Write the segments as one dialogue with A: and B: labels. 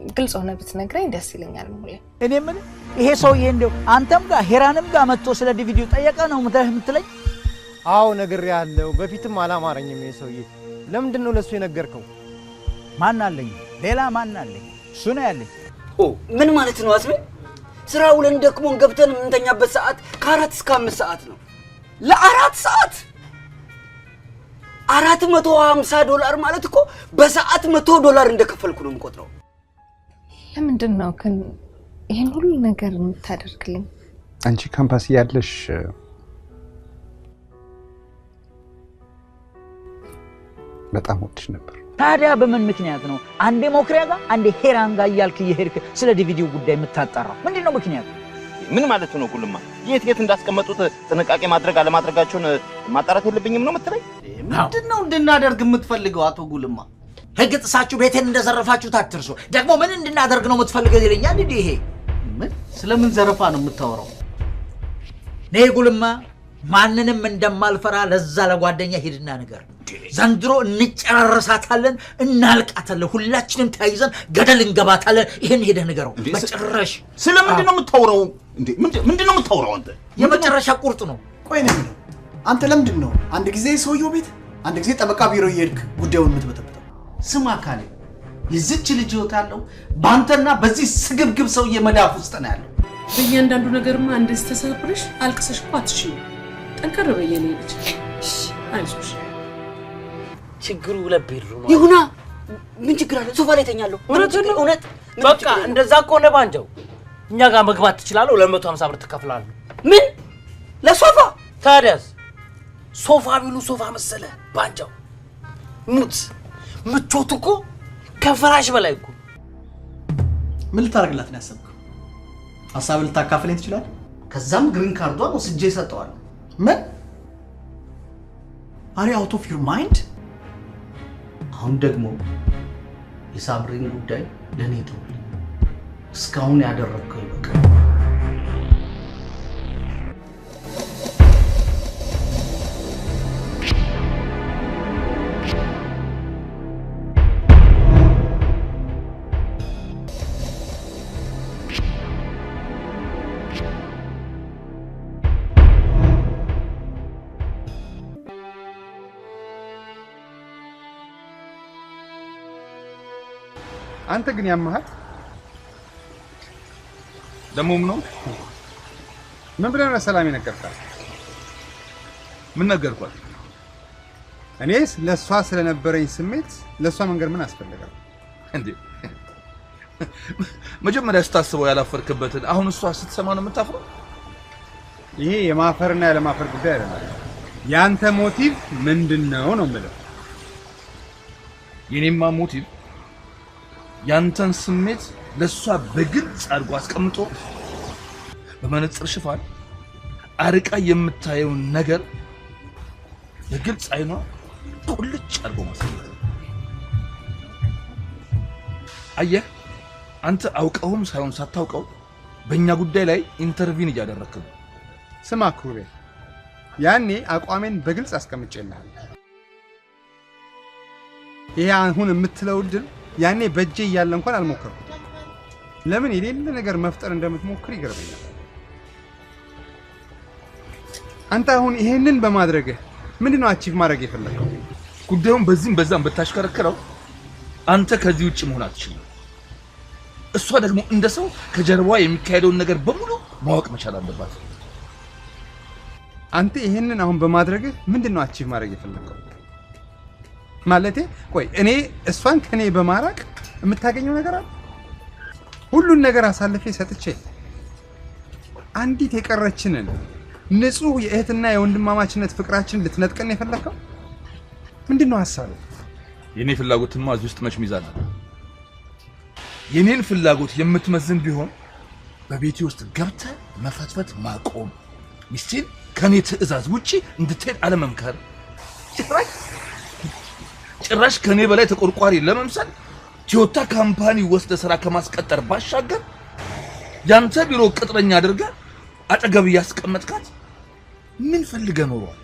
A: ግልጽ ሆነ ብትነግረኝ ደስ ይለኛል። ሙሌ
B: እኔ ምን ይሄ ሰውዬ እንደው አንተም ጋር ሄራንም ጋር መጥቶ ስለ ዲቪዲው ጠየቀ ነው የምትለኝ?
C: አዎ ነግሬሃለሁ። በፊትም አላማረኝም ይሄ ሰውዬ። ለምንድን ነው ለሱ የነገርከው?
B: ማን አለኝ? ሌላ ማን አለኝ? እሱ ነው ያለኝ።
D: ኦ ምን ማለት ነው አስሜ? ስራ ውለን ደክሞን ገብተን የምንተኛበት ሰዓት ከ4 እስከ 5 ሰዓት ነው። ለ4 ሰዓት $450 ማለት እኮ በሰዓት $100 እንደከፈልኩ ነው የምቆጥረው።
A: ለምንድን ነው ግን ይሄን ሁሉ ነገር የምታደርግልኝ?
E: አንቺ ካምፓስ ያለሽ በጣም ወድሽ ነበር።
B: ታዲያ በምን ምክንያት ነው አንዴ ሞክሪያ ጋር አንዴ ሄራን ጋር እያልክ እየሄድክ ስለ ዲቪዲው ጉዳይ የምታጣራው? ምንድነው ምክንያቱ?
F: ምን ማለት ነው ጉልማ? የት የት እንዳስቀመጡት ጥንቃቄ ማድረግ አለማድረጋቸውን ማጣራት የለብኝም ነው የምትለኝ?
G: ምንድነው እንድናደርግ የምትፈልገው አቶ ጉልማ?
B: ህግ ጥሳችሁ ቤቴን እንደዘረፋችሁ ታትርሱ። ደግሞ ምን እንድናደርግ ነው የምትፈልገው ይለኛል። እንዴ ይሄ
G: ምን ስለምን ዘረፋ ነው የምታወራው?
B: እኔ ጉልማ ማንንም እንደማልፈራ ለዛ ለጓደኛ ሄድና ነገር ዘንድሮ እንጨራረሳታለን፣ እናልቃታለን፣ ሁላችንም ተያይዘን ገደል እንገባታለን። ይሄን ሄደህ ንገረው። መጨረሻ
F: ስለምንድን ነው የምታወራው? እንዴ ምንድን ነው የምታወራው አንተ?
B: የመጨረሻ ቁርጥ ነው።
H: ቆይ ነው አንተ ለምንድን ነው አንድ ጊዜ ሰውየው ቤት አንድ ጊዜ ጠበቃ ቢሮ እየሄድክ ጉዳዩን የምትበጠብጠው?
G: ስማ ካሌ፣ የዚች ልጅ ህይወት ያለው በአንተና በዚህ ስግብግብ ሰውዬ መዳፍ ውስጥ ነው ያለው።
I: በእያንዳንዱ ነገርማ እንደዚህ ተሰብረሽ አልቅሰሽ እኮ አትችይም። ጠንከር በይ የኔ ልጅ፣ አይዞሽ።
J: ችግሩ ለቤድሩ ነው።
D: ይሁና፣ ምን ችግር አለ? ሶፋ ላይ ተኛለሁ። እውነት
J: በቃ እንደዛ ከሆነ ባንጀው እኛ ጋር መግባት ትችላለህ። 250 ብር ትከፍላለህ።
D: ምን ለሶፋ?
J: ታዲያስ ሶፋ ቢሉ ሶፋ መሰለ ባንጃው። ሙት ምቾት እኮ ከፍራሽ በላይ እኮ።
H: ምን ልታደርግላት ነው ያሰብከው? ሀሳብ ልታካፍለኝ ትችላለህ?
G: ከዛም green card ዷን ወስጄ እሰጠዋለሁ።
H: ምን? Are you out of your mind?
G: አሁን ደግሞ የሳምሪን ጉዳይ ለኔ ተውልኝ። እስካሁን ያደረግከው ይበቃል።
E: አንተ ግን ያመሃል።
K: ደሞ ምን ሆንክ?
E: ምን ብለህ ነው ሰላም የነገርካት?
K: ምን ነገርኳት?
E: እኔስ ለሷ ስለነበረኝ ስሜት ለሷ መንገር ምን አስፈልጋል?
K: እንዴ መጀመሪያ ስታስበው ያላፈርክበትን አሁን እሷ ስትሰማ ነው የምታፍረው?
E: ይሄ የማፈርና ያለማፈር ጉዳይ አይደለም። ያንተ motive ምንድነው ነው የምለው።
K: የኔማ motive ያንተን ስሜት ለሷ በግልጽ አድርጎ አስቀምጦ በመነጽር ሽፋን አርቃ የምታየውን ነገር በግልጽ አይኗ ቁልጭ አድርጎ ማሳየት። አየህ አንተ አውቀውም ሳይሆን ሳታውቀው በእኛ ጉዳይ ላይ intervene እያደረክ ነው።
E: ስማ ክሩቤ፣ ያኔ አቋሜን በግልጽ አስቀምጬልሃለሁ። ይሄ አሁን የምትለው ድል ያኔ በእጄ እያለ እንኳን አልሞከርኩም። ለምን የሌለ ነገር መፍጠር እንደምትሞክር ይገርመኛል። አንተ አሁን ይሄንን በማድረግህ ምንድነው achieve ማድረግ የፈለከው?
K: ጉዳዩን በዚህም በዛም ብታሽከረክረው አንተ ከዚህ ውጭ መሆን አትችልም። እሷ ደግሞ እንደ ሰው ከጀርባዋ የሚካሄደውን ነገር በሙሉ ማወቅ መቻል አለባት።
E: አንተ ይሄንን አሁን በማድረግህ ምንድነው achieve ማድረግ የፈለከው? ማለቴ ቆይ እኔ እሷን ከኔ በማራቅ የምታገኘው ነገር አለ? ሁሉን ነገር አሳልፌ ሰጥቼ አንዲት የቀረችንን ንጹህ የእህትና የወንድማማችነት ፍቅራችን ልትነጥቀን የፈለከው ምንድነው ሐሳቡ?
K: የኔ ፍላጎትማ እዚህ ውስጥ መች ሚዛን አለ? የኔን ፍላጎት የምትመዝን ቢሆን በቤቴ ውስጥ ገብተህ መፈትፈት ማቆም፣ ሚስቴን ከኔ ትዕዛዝ ውጪ እንድትሄድ አለመምከር፣ ጭራሽ ከኔ በላይ ተቆርቋሪ ለመምሰል ቶዮታ company ወስደ ስራ ከማስቀጠር ባሻገር ያንተ ቢሮ ቅጥረኛ አድርገህ አጠገብ ያስቀመጥካት ምን ፈልገህ ኖሯል?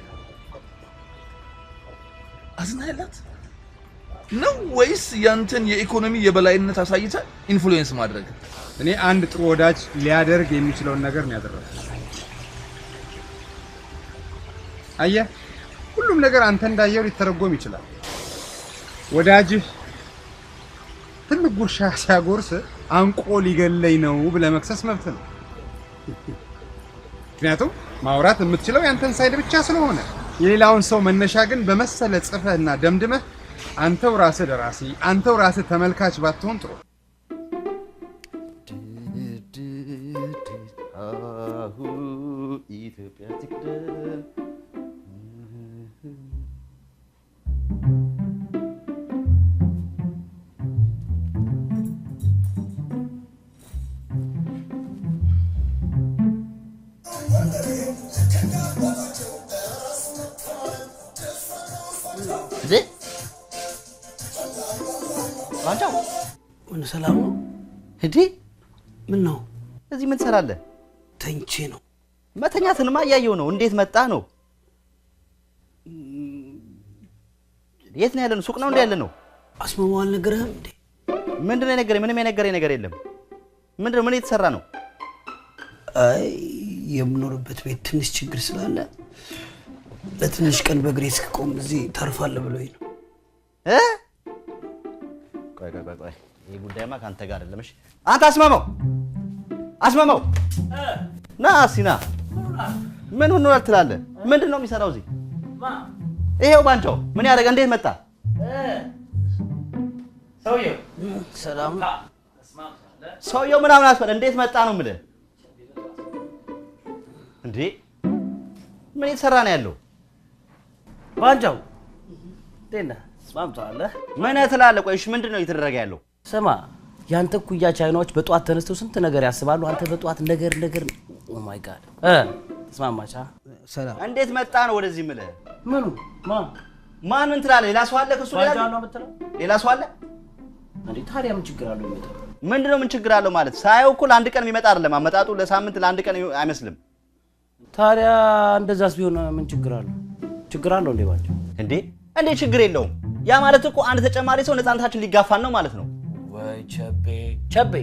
K: አዝናላት? ነው ወይስ ያንተን የኢኮኖሚ የበላይነት አሳይተህ influence ማድረግ?
E: እኔ አንድ ጥሩ ወዳጅ ሊያደርግ የሚችለውን ነገር ነው ያደረኩት። አየህ፣ ሁሉም ነገር አንተ እንዳየው ሊተረጎም ይችላል። ወዳጅህ ትልቅ ጉርሻ ሲያጎርስ አንቆ ሊገለኝ ነው ብለህ መክሰስ መብት ነው። ምክንያቱም ማውራት የምትችለው ያንተን side ብቻ ስለሆነ፣ የሌላውን ሰው መነሻ ግን በመሰለ ጽፈህና ደምድመህ አንተው ራስህ ደራሲ፣ አንተው ራስህ ተመልካች ባትሆን ጥሩ።
F: ኢትዮጵያ ትቅደም።
G: እንዴ ባንቻው፣
J: ምን ሰላም ነው?
G: እንዴ
J: ምን ነው?
F: እዚህ ምን ትሰራለህ?
J: ተኝቼ ነው።
F: መተኛትንማ እያየሁ ነው። እንዴት መጣ ነው? የት ነው ያለነው? ሱቅ ነው እንዴ ያለነው?
J: አስማማው አልነገረህም እንዴ?
F: ምንድን ነው የነገረኝ? ምንም የነገረኝ ነገር የለም። ምንድን ነው? ምን እየተሰራ ነው?
J: አይ የምኖርበት ቤት ትንሽ ችግር ስላለ ለትንሽ ቀን በእግሬ እስክቆም እዚህ ታርፋለህ ብሎኝ ነው።
F: እ ቆይ ቆይ ቆይ ቆይ፣ ይህ ጉዳይማ ከአንተ ጋር አይደለም። እሺ አንተ አስማማው፣ አስማማው ና እስኪ ና። ምን ሆኗል ትላለህ? ምንድን ነው የሚሰራው እዚህ? ይሄው ባንቻው ምን ያደርጋል? እንዴት መጣ?
J: ሰውየው ሰላም
F: ሰውየው ምናምን አስበል። እንዴት መጣ ነው የምልህ። እንዴ ምን እየተሰራ ነው ያለው?
J: ባንጃው እንዴት ነህ? ተስማምተዋለህ?
F: ምን ትላለህ? ቆይ እሺ ምንድን ነው እየተደረገ ያለው?
J: ስማ ያንተ እኩያ ቻይናዎች በጠዋት ተነስተው ስንት ነገር ያስባሉ። አንተ በጠዋት ነገር ነገር oh my God። ተስማማቻ? ሰላም።
F: እንዴት መጣ ነው ወደዚህ የምልህ።
J: ምኑ ማን
F: ምን ትላለህ? ሌላ ሰው አለ ከእሱ ሌላ
J: ባንጃው ነው የምትለው?
F: ሌላ ሰው አለ
J: እንዴ? ታዲያ ምን ችግር አለው የሚመጣው?
F: ምንድነው ምን ችግር አለው ማለት? ሳየው እኮ ለአንድ ቀን የሚመጣ አይደለም አመጣጡ። ለሳምንት ለአንድ ቀን አይመስልም።
J: ታዲያ እንደዛስ ቢሆን ምን ችግር አለው? ችግር አለው እንዴ ባንጃው?
F: እንዴ እንዴ ችግር የለውም። ያ ማለት እኮ አንድ ተጨማሪ ሰው ነፃነታችን ሊጋፋን ነው ማለት ነው።
J: ወይ ቸቤ ቸቤ፣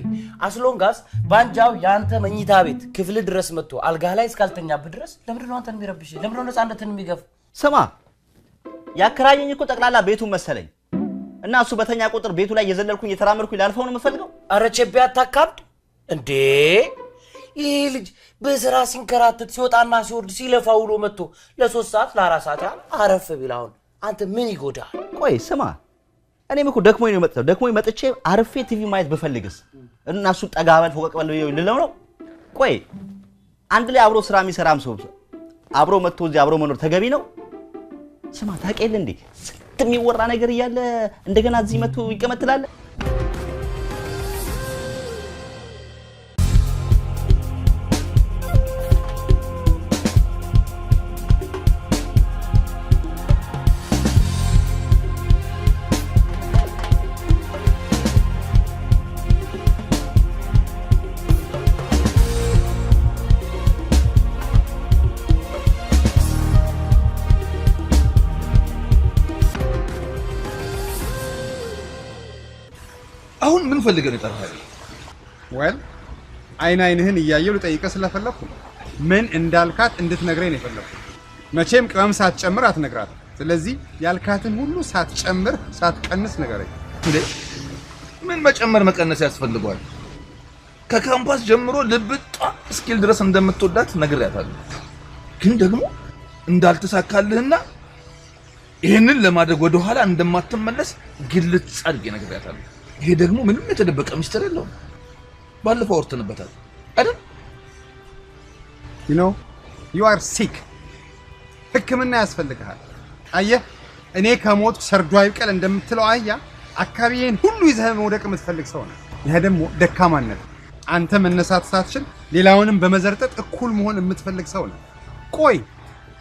J: as long as ባንጃው ያንተ መኝታ ቤት ክፍል ድረስ መጥቶ አልጋ ላይ እስካልተኛብህ ድረስ ለምንድን ነው አንተን የሚረብሽ? ለምንድን ነው ነፃነትን የሚገፍ?
F: ስማ ያከራየኝ እኮ ጠቅላላ ቤቱን መሰለኝ እና እሱ በተኛ ቁጥር ቤቱ ላይ እየዘለልኩኝ እየተራመድኩኝ ላልፈው ነው የምፈልገው።
J: አረ ቸቤ አታካብድ እንዴ! ይህ ልጅ በስራ ሲንከራተት ሲወጣና ሲወርድ ሲለፋ ውሎ መጥቶ ለ3 ሰዓት ለ4 ሰዓት ያህል አረፍ ቢል አሁን አንተ ምን ይጎዳል?
F: ቆይ ስማ እኔም እኮ ደክሞኝ ነው የመጣሁት። ደክሞኝ መጥቼ አርፌ ቲቪ ማየት ብፈልግስ እና እሱ ጠጋ በል ፎቀቅ በል ልለው ነው? ቆይ አንድ ላይ አብሮ ስራ የሚሰራም ሰው አብሮ መጥቶ እዚህ አብሮ መኖር ተገቢ ነው? ስማ ታውቅ የለ እንዴ ስንት የሚወራ ነገር እያለ እንደገና እዚህ መጥቶ ይቀመጥ ትላለህ?
K: አሁን ምን ፈልገህ ነው የጠራኸኝ?
E: well አይን አይንህን እያየሁ ልጠይቅህ ስለፈለኩ ነው። ምን እንዳልካት እንድትነግረኝ ነው የፈለኩት። መቼም ቅመም ሳትጨምር አትነግራትም። ስለዚህ ያልካትን ሁሉ ሳትጨምር ሳትቀንስ ንገረኝ።
K: እንዴ ምን መጨመር መቀነስ ያስፈልገዋል? ከካምፓስ ጀምሮ ልብ ጧ እስኪል ድረስ እንደምትወዳት ነግሬያታለሁ። ግን ደግሞ እንዳልተሳካልህና ይህንን ለማድረግ ወደኋላ እንደማትመለስ ግልጽ አድርጌ ነግሬያታለሁ። ይሄ ደግሞ ምንም የተደበቀ ሚስጥር የለውም። ባለፈው አውርተንበታል አይደል?
E: You know, you are sick. ሕክምና ያስፈልግሃል። አየህ እኔ ከሞትኩ ሰርዶ አይብቀል እንደምትለው አህያ አካባቢዬን ሁሉ ይዘህ መውደቅ የምትፈልግ ሰው ነህ። ይሄ ደግሞ ደካማነት። አንተ መነሳት ሳትችል ሌላውንም በመዘርጠጥ እኩል መሆን የምትፈልግ ሰው ነህ። ቆይ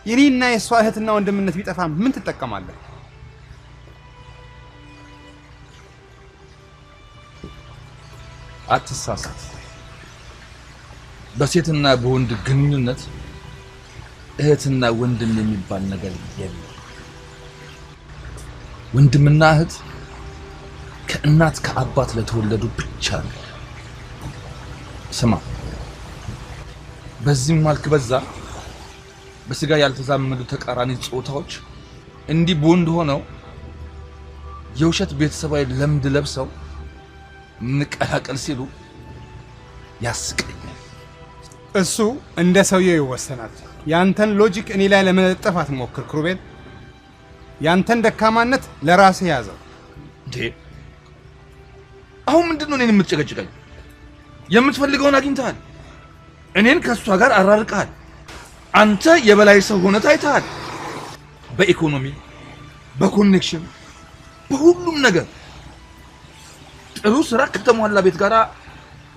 E: የኔና የእሷ እህትና ወንድምነት ቢጠፋ ምን ትጠቀማለህ?
K: አትሳሳት። በሴትና በወንድ ግንኙነት እህትና ወንድም የሚባል ነገር የለም። ወንድምና እህት ከእናት ከአባት ለተወለዱ ብቻ ነው። ስማ፣ በዚህም መልክ በዛ በስጋ ያልተዛመዱ ተቃራኒ ጾታዎች እንዲህ ቦንድ ሆነው የውሸት ቤተሰባዊ ለምድ ለብሰው እንቀላቀል ሲሉ ያስቀኛል።
E: እሱ እንደ ሰውየው ይወሰናል። ያንተን logic እኔ ላይ ለመለጠፍ አትሞክር ክሩቤል። ያንተን ደካማነት ለራስህ ያዘው።
K: እንዴ አሁን ምንድነው እኔን የምትጨቀጭቀኝ? የምትፈልገውን አግኝተሃል። እኔን ከሷ ጋር አራርቀሃል። አንተ የበላይ ሰው ሆነህ ታይተሃል። በኢኮኖሚ፣ በ connection፣ በሁሉም ነገር ጥሩ ስራ ከተሟላ ቤት ጋር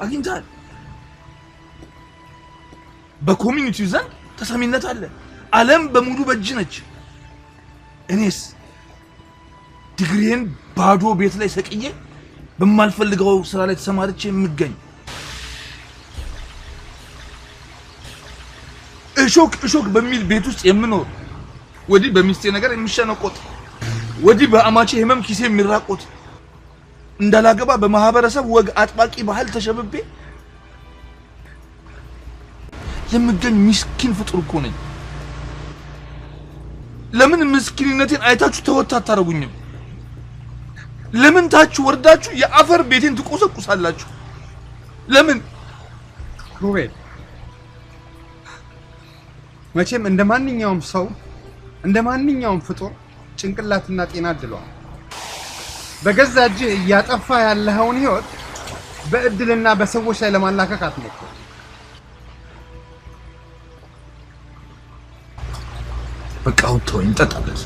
K: አግኝተሃል። በ community ው ዘንድ ተሰሚነት አለ። ዓለም በሙሉ በእጅ ነች። እኔስ ዲግሪን ባዶ ቤት ላይ ሰቅዬ በማልፈልገው ስራ ላይ ተሰማርቼ የምገኝ እሾክ እሾክ በሚል ቤት ውስጥ የምኖር፣ ወዲህ በሚስቴ ነገር የሚሸነቆጥ፣ ወዲህ በአማቼ ህመም ኪሴ የሚራቆት፣ እንዳላገባ በማህበረሰብ ወግ አጥባቂ ባህል ተሸብቤ የምገኝ ምስኪን ፍጡር እኮ ነኝ። ለምን ምስኪንነቴን አይታችሁ ተወት አታረጉኝም? ለምን ታች ወርዳችሁ የአፈር ቤቴን ትቆሰቁሳላችሁ? ለምን?
E: ክሩቤል፣ መቼም እንደማንኛውም ሰው እንደማንኛውም ፍጡር ጭንቅላትና ጤና አድሏል። በገዛ እጅህ እያጠፋ ያለኸውን ህይወት በእድልና በሰዎች ላይ ለማላከክ አትሞክር።
K: በቃ አሁን ተወኝ፣ እንጠጣበት።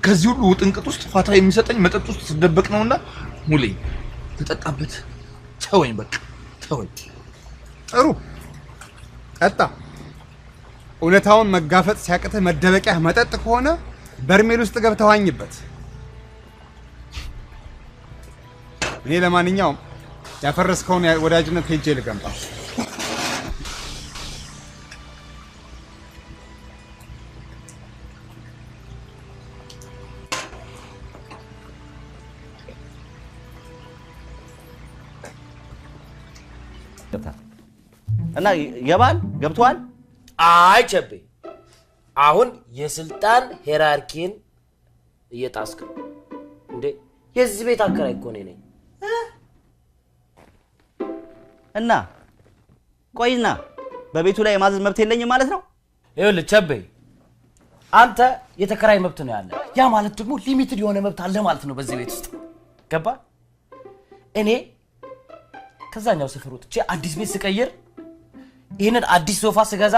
K: ከዚህ ሁሉ ውጥንቅጥ ውስጥ ፋታ የሚሰጠኝ መጠጥ ውስጥ ስደበቅ ነውና ሙሌ ተጠጣበት። ተወኝ፣ በቃ ተወኝ።
E: ጥሩ ጠጣ። እውነታውን መጋፈጥ ሲያቅትህ መደበቂያህ መጠጥ ከሆነ በርሜል ውስጥ ገብተህ ዋኝበት። እኔ ለማንኛውም ያፈረስከውን ወዳጅነት ሄጄ ልገንባ።
F: እና ይገባል? ገብቷል?
J: አይ ቸቤ፣ አሁን የስልጣን hierarchy ን እየጣስክ ነው እንዴ? የዚህ ቤት አከራይ እኮ እኔ ነኝ።
F: እና ቆይና በቤቱ ላይ የማዘዝ መብት የለኝም ማለት ነው?
J: ይኸውልህ ቸቤ፣ አንተ የተከራይ መብት ነው ያለ። ያ ማለት ደግሞ limited የሆነ መብት አለ ማለት ነው በዚህ ቤት ውስጥ። ገባ? እኔ ከዛኛው ሰፈር ወጥቼ አዲስ ቤት ስቀይር ይህንን አዲስ ሶፋ ስገዛ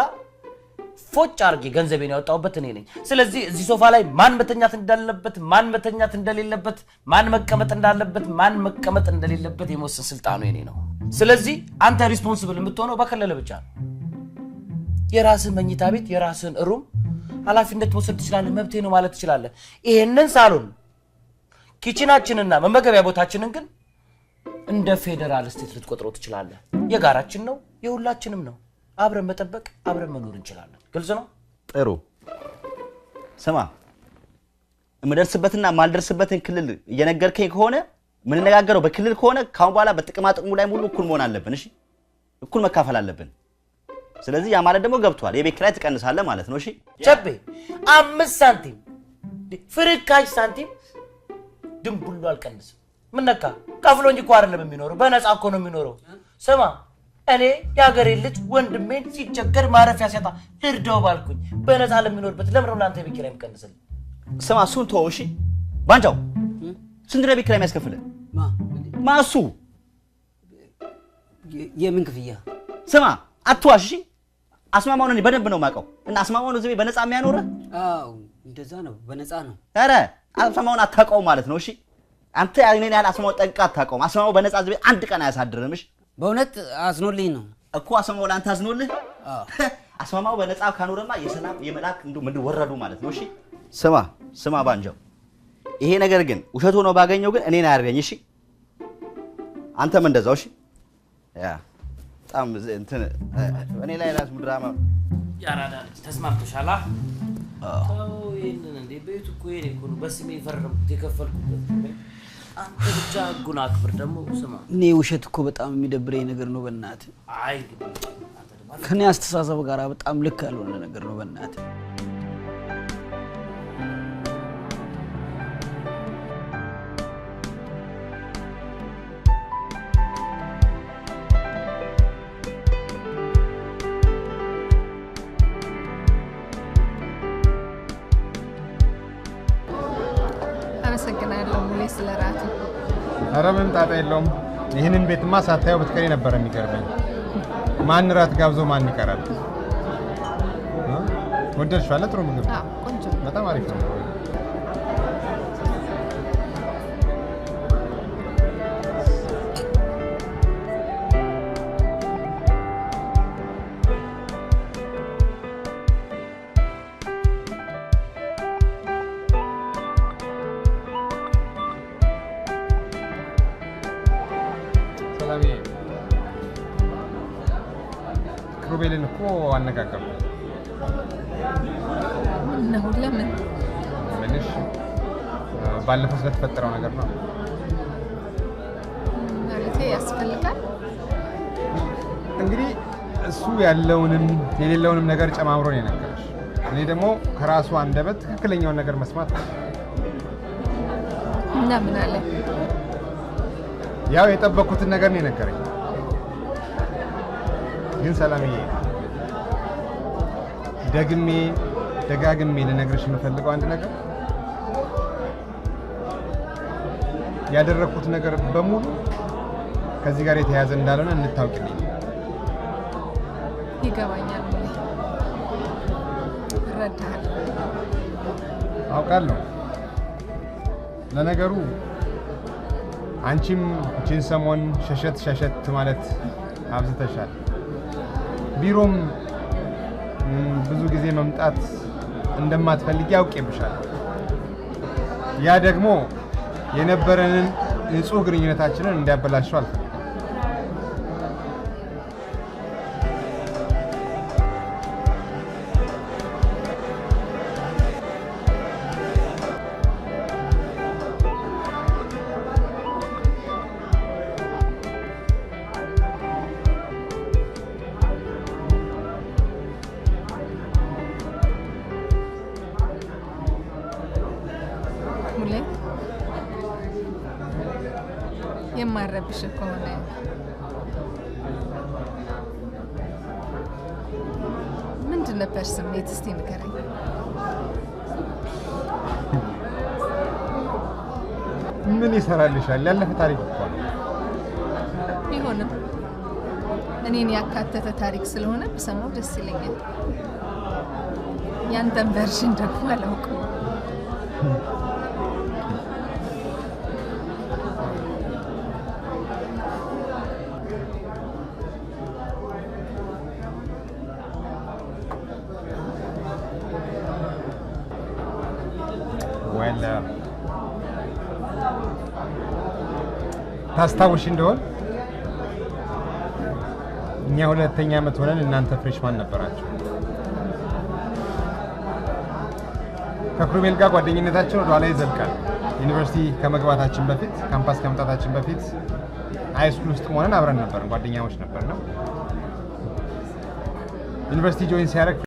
J: ፎጭ አድርጌ ገንዘቤን ያወጣሁበት እኔ ነኝ። ስለዚህ እዚህ ሶፋ ላይ ማን መተኛት እንዳለበት፣ ማን መተኛት እንደሌለበት፣ ማን መቀመጥ እንዳለበት፣ ማን መቀመጥ እንደሌለበት የመወሰን ስልጣኑ የኔ ነው። ስለዚህ አንተ responsible የምትሆነው በከለለ ብቻ ነው። የራስህን መኝታ ቤት፣ የራስህን room ኃላፊነት መውሰድ ትችላለህ፣ መብቴ ነው ማለት ትችላለህ። ይሄንን ሳሎን kitchen ኣችንና መመገቢያ ቦታችንን ግን እንደ ፌዴራል state ልትቆጥረው ትችላለህ። የጋራችን ነው፣ የሁላችንም ነው። አብረን መጠበቅ፣ አብረን መኖር እንችላለን። ግልጽ ነው?
F: ጥሩ። ስማ፣ የምደርስበትና የማልደርስበትን ክልል እየነገርከኝ ከሆነ የምንነጋገረው በክልል ከሆነ ካሁን በኋላ በጥቅማ ጥቅሙ ላይ ሙሉ እኩል መሆን አለብን። እሺ፣ እኩል መካፈል አለብን። ስለዚህ ያ ማለት ደግሞ ገብቷል፣ የቤት ኪራይ ትቀንሳለህ ማለት ነው። እሺ
J: ቸቤ፣ 5 ሳንቲም ፍርካሽ ሳንቲም ድንቡሎ አልቀንስም። ምን ነካ? ከፍሎኝ እኮ አይደለም የሚኖረው፣ በነፃ እኮ ነው የሚኖረው። ስማ፣ እኔ የሀገሬ ልጅ ወንድሜን ሲቸገር ማረፊያ ሲያጣ ልርዳው ባልኩኝ በነፃ ለሚኖርበት ለምን ነው ለአንተ የቤት ኪራይ የምቀንስልህ?
F: ስማ፣ እሱን ተወው። እሺ ባንጃው፣ ስንት ነው የቤት ኪራይ የሚያስከፍልህ? ማ እሱ
D: የምን ክፍያ?
F: ስማ፣ አትዋሽ። እሺ አስማማውን እኔ በደንብ ነው የማውቀው። እና አስማማውን እዚህ ቤት በነፃ የሚያኖርህ?
D: አዎ እንደዛ ነው፣ በነፃ ነው።
F: ኧረ አስማማውን አታውቀውም ማለት ነው። እሺ አንተ እኔን ያህል አስማማውን ጠንቅቀህ አታውቀውም። አስማማው በነፃ እዚህ ቤት አንድ ቀን አያሳድርም። እሺ
D: በእውነት አዝኖልኝ ነው
F: እኮ። አስማማው ለአንተ አዝኖልህ? አስማማው በነፃ ካኖረማ የሰላም የመላክ እንደው ምንድን ወረዱ ማለት ነው። እሺ ስማ ስማ ባንጃው፣ ይሄ ነገር ግን ውሸት ሆኖ ባገኘው ግን እኔን አያርገኝ። እሺ አንተም እንደዛው። እሺ ያ በጣም እንትን እኔ ላይ ራሱ ድራማ
J: ያራዳ ልጅ ተስማምቶሻል? ተው ይሄንን እንዴ! ቤቱ እኮ የእኔ እኮ ነው፣ በስሜ የፈረምኩት የከፈልኩበት። አንተ ብቻ ህጉን አክብር። ደግሞ ስማ፣
D: እኔ ውሸት እኮ በጣም የሚደብረኝ ነገር ነው። በእናትህ
J: አይ እንግዲህ አንተ ደግሞ
D: ከኔ አስተሳሰብ ጋር በጣም ልክ ያልሆነ ነገር ነው። በእናትህ
A: አመሰግናለሁ ሙሌ ስለ እራቱ።
E: ኧረ ምንም ጣጣ የለውም። ይህንን ቤትማ ሳታየው ብትቀሪ ነበር የሚገርመኝ። ማን እራት ጋብዞ ማን ይቀራል? ወደድሽው? አለ ጥሩ ምግብ፣
A: ቆንጆ፣
E: በጣም አሪፍ ነው። ሰላሜ፣ ክሩቤልን እኮ አነጋገርኩት።
A: ምነው? ለምን?
E: ምንሽ ባለፈው ስለተፈጠረው ነገር ነው።
A: ማለቴ ያስፈልጋል?
E: እንግዲህ እሱ ያለውንም የሌለውንም ነገር ጨማምሮ ነው የነገረሽ። እኔ ደግሞ ከራሱ አንደበት ትክክለኛውን ነገር መስማት ነው።
A: እና ምን አለ?
E: ያው የጠበኩትን ነገር ነው የነገረኝ። ግን ሰላምዬ፣ ደግሜ ደጋግሜ ልነግርሽ የምፈልገው አንድ ነገር፣ ያደረግኩት ነገር በሙሉ ከዚህ ጋር የተያያዘ እንዳልሆነ እንድታውቂልኝ።
A: ይገባኛል ሙሌ፣ እረዳሃለሁ።
E: አውቃለሁ። ለነገሩ አንቺም ይህችን ሰሞን ሸሸት ሸሸት ማለት አብዝተሻል። ቢሮም ብዙ ጊዜ መምጣት እንደማትፈልጊ አውቄብሻለሁ። ያ ደግሞ የነበረንን ንጹህ ግንኙነታችንን እንዲያበላሸው አልፈልግም።
A: ሙሌ፣ የማረብሽ ከሆነ ምንድን ነበር ስሜት? እስቲ ንገረኝ።
E: ምን ይሰራልሻል? ያለፈ ታሪክ እኮ ነው።
A: ቢሆንም እኔን ያካተተ ታሪክ ስለሆነ ብሰማው ደስ ይለኛል። ያንተን version ደግሞ አላውቅም።
E: Well, ታስታውሽ እንደሆን እኛ ሁለተኛ ዓመት ሆነን እናንተ freshman ነበራችሁ። ከክሩቤል ጋር ጓደኝነታችን ወደ ኋላ ይዘልቃል። ዩኒቨርሲቲ ከመግባታችን በፊት፣ ካምፓስ ከመምጣታችን በፊት high school ውስጥ ሆነን አብረን ነበርን፣ ጓደኛሞች ነበር ነው። ዩኒቨርሲቲ join ሲያደርግ